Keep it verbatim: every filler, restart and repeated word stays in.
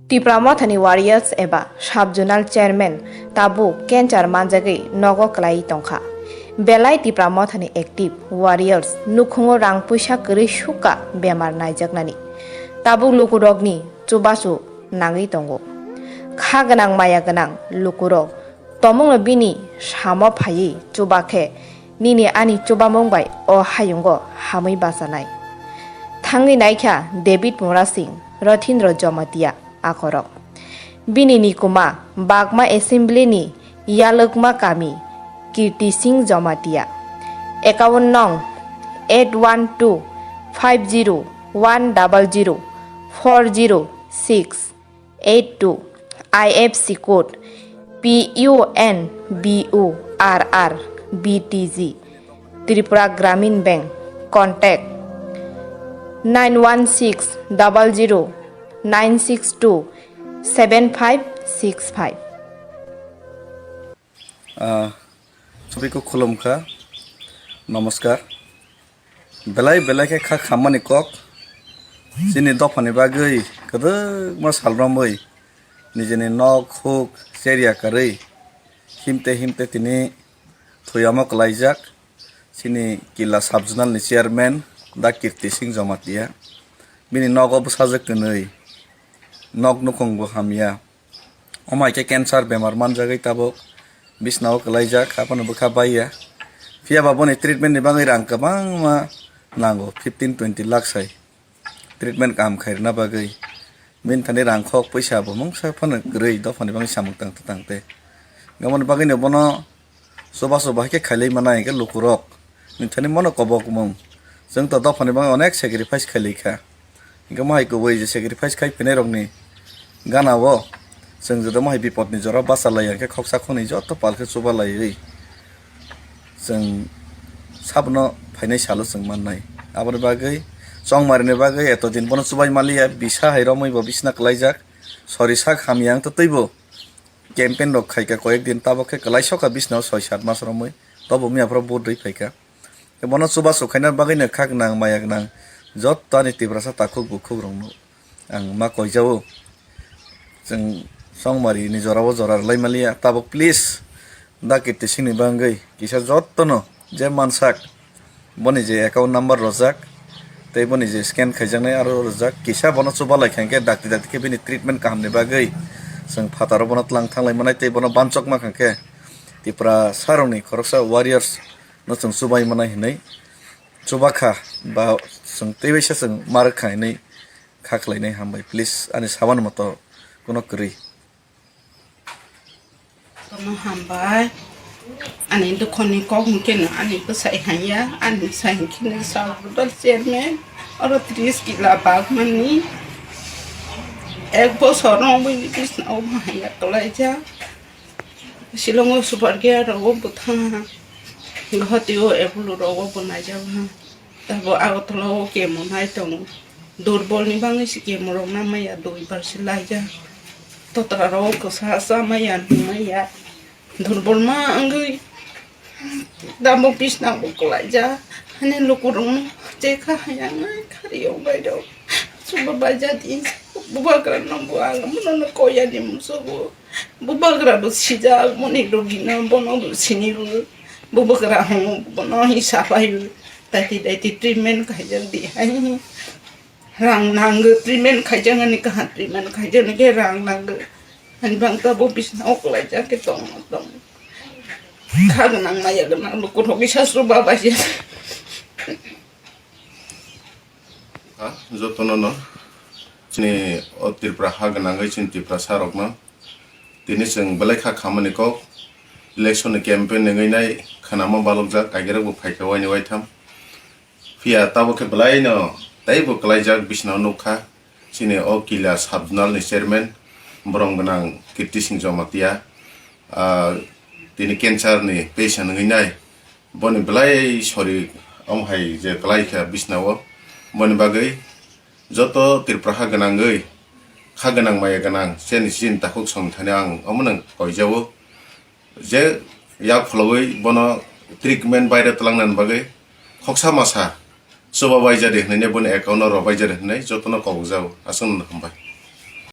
Tipra Mothani Warriors eba Sub Zonal Chairman tabuk cancer manjagwi nogo kwlaiwi tongkha. Belai Tipra Mothani active Warriors nukhungo rang puisa kwrwi sukha bemar naijaknani. Tabuk lukurokni chubachu nangwi tongo. Kha gwnang maya gwnang lukurok tomungno bini samo phaiwi chuba khe nini ani chubamung bai o hayungo hamwi bachanai. Thangwi naikha David Murasing, Rothindro Jomatia akhorok. Bini nikuma Bagma Assembly ni Yalwkma kami Kirti Singh Jomatia. Account nong eight one two five zero one double zero four zero six eight two. I F C code P U N B U R R B T G. Tripura Gramin Bank. Contact nine one six double zero nine six two seven five six five. Ah, Sobiku khulumkha. Namaskar. Belai belai khe kha khammani kok. Chini dophani bagwi kwdwkma salromwi nijini nok huk cherya karwi himte himte tini thuyamo kwlaijak. Chini Killa Sub Zonal ni chairman da Kirti Singh Jomatia. Bini nogo bwsajwk kwnwi, nok nukhung bo hamya. Omo hai khe cancer bemar manjagwi tabuk bisnao kwlaijak, abono bwkha baiya. Phiya ba boni treatment ni bagwi rang kwbangma nango, fifteen twenty lakh sai treatment kaham khairwna bagwi. Bini thani rang khok puisa bo mungsa phano kwrwi, dophani bagwi samung tang tang te. Aboni bagwino bono chuba chuba hai khe khailai manai hwnkhe lukurok ni thani mano kobokmung. Chwng to dophani bagwi onek sacrifice khailai kha. Hwnkhe mo hai kubui je sacrifice khai phinai rokni gana o chwng joto mo hai bipodni jora bachalai ya khe khoksa khoknwi joto pal khe chuba laiwi chwng sabono phainai salo chwng mannai. Aboni bagwi chongmarini bagwi eto din bono chubai maliya, bisa hai romwi bo bisna kwlaijak, sori sak hamya wng twi bo campaign rok khaika koyek din, tabok khe kwlai sokha bisnao soi sat mas romwi tobo miya phoro vote rwi phaikha. Bono chubachu khaina bagwino kha gwnang maya gwnang joto ani Tiprasa takhuk bukhuk rokno ang ma koijao. Chwng chongmari ni jorao jora rwlai maliya, tabok please da Kirti Singh ni bagwi kisa jotono je mansak boni je account number rojak, tei boni je scan khaijaknai aro rojak, kisa bono chubalai kha hwnkhe dakti dakti khe bini treatment kahamni bagwi chwng phataro bono tlang thanglai manai tei bono bansokma kha hwnkhe Tiprasa rokni khoroksa warriors no chwng chubai manai hinwi chubakha ba chwng teibaisa chwng ma rwkha hinwi kha khlainai hambai, please ani sabani moto kuno kwrwi. Kono hambai. Ani dukhoni kok hwnkhe no ani bwsai hanya, ani bwsai hwnkhe no Sub Zonal Chairman. Oro tris kila bagmani. Ek bosor no bini bisna o haya kwlaijak. Shillong o super care rogo bo thangha. Guwahati o Apollo rogo bo naijak ha. Tabo Agartala o chemo nai tongo. Durbol ni bagwi se chemo rok na maya dui bar se laijak. Totra rok kwsa sa maya nung maya. Durbol ma wngwi tamo bisna bo kwlaijak. Hani lukurok no chekha hayang nai khari o bai rok. Suba bai jadi bubagra no bo ang mono no koya ni musugo. Bubagra bo sijak moni rogi no bono bo sini bo. Bubagra hwngo bono hisa bai. Daiti daiti treatment khaijak di hai. Rang nango treatment khaijak ani kaha treatment khaijak ani khe rang nango. Ani bang ta bo bisna o kwlaijak khe tong tong. Kha gwnang maya gwnang lukurok bisa suba bai se. Ha, jotono no chini o Tripura ha gwnangwi chini Tiprasa rokno tini chwng belai kha khamani kok election ni campaign nengwi nai khwnama balokjak, kaigerok bo phaikha waini waitham. Phiya tabuk khe belai no teibo kwlaijak bisna o nukha chini o Killa Sub Zonal ni chairman borom gwnang Kirti Singh Jomatia, ah, tini cancer ni patient wngwi nai. Boni belai sori, omo hai je kwlai kha bisna o. Boni bagwi joto Tripura ha gwnangwi, kha gwnang maya gwnang, chini chini takhuk song thani ang omono koijao. Je yak pholowi bono treatment baire twlangnani bagwi khoksa masa chuba baijadi hwnwi boni account o rw baijadi hwnwi jotono kobokjao. Aswkno hambai.